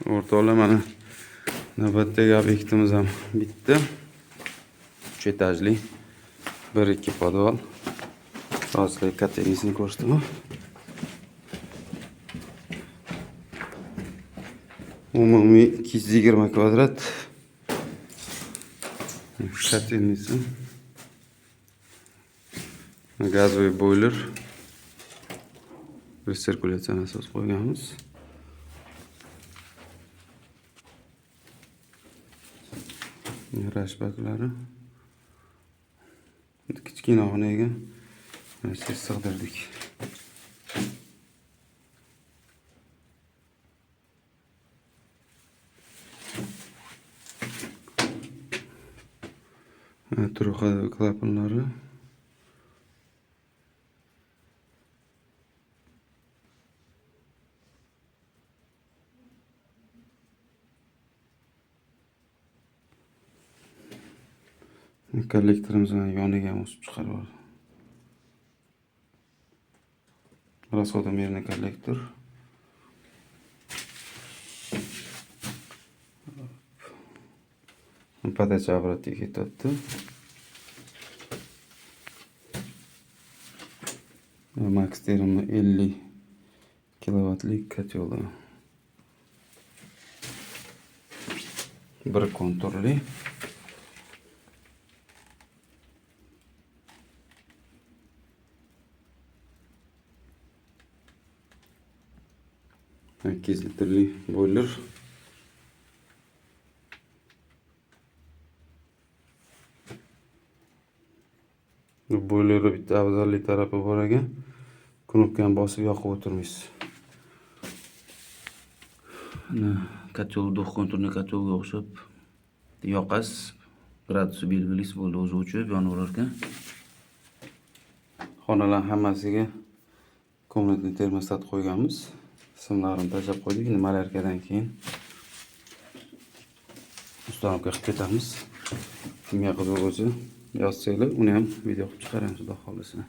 O'rtoqlar, mana navbatdagi obyektimiz ham bitdi. 3 etajli, 1-2 podval. Hozir sizlarga котельный sini ko'rsataman. Umumiy 220 kvadrat. Котельный si. Газовый бойлер. Рециркуляция nasos qo'yganmiz. Rashbaklari. Kichkina xonaga mana shu sig'dirdik. Трехходовой klapanlari. Kollektorimizni yoniga ham o'sib chiqarib yubordi. Расходомерный kollektor. Подача обратно ketyapti. Max Thermni 50 kilovatlik котел i. Bir konturli. 200 litrli boiler. Bu boilerni bitta afzallik tarafi bor ekan. Knopkani bosib yoqib o'tirmaysiz. Mana котел двухконтурный котел ga o'xshab yoqasiz, gradusi belgilaysiz, bo'ldi, o'zi o'chib yonaverar ekan. Xonalar hammasiga комнатный termostat qo'yganmiz. Simlarini tashlab qo'ydik. Endi малярка dan keyin установка qilib ketamiz. Kimga qiziq bo'lsa yozsanglar, uni ham video qilib chiqaramiz, xudo xohlasa.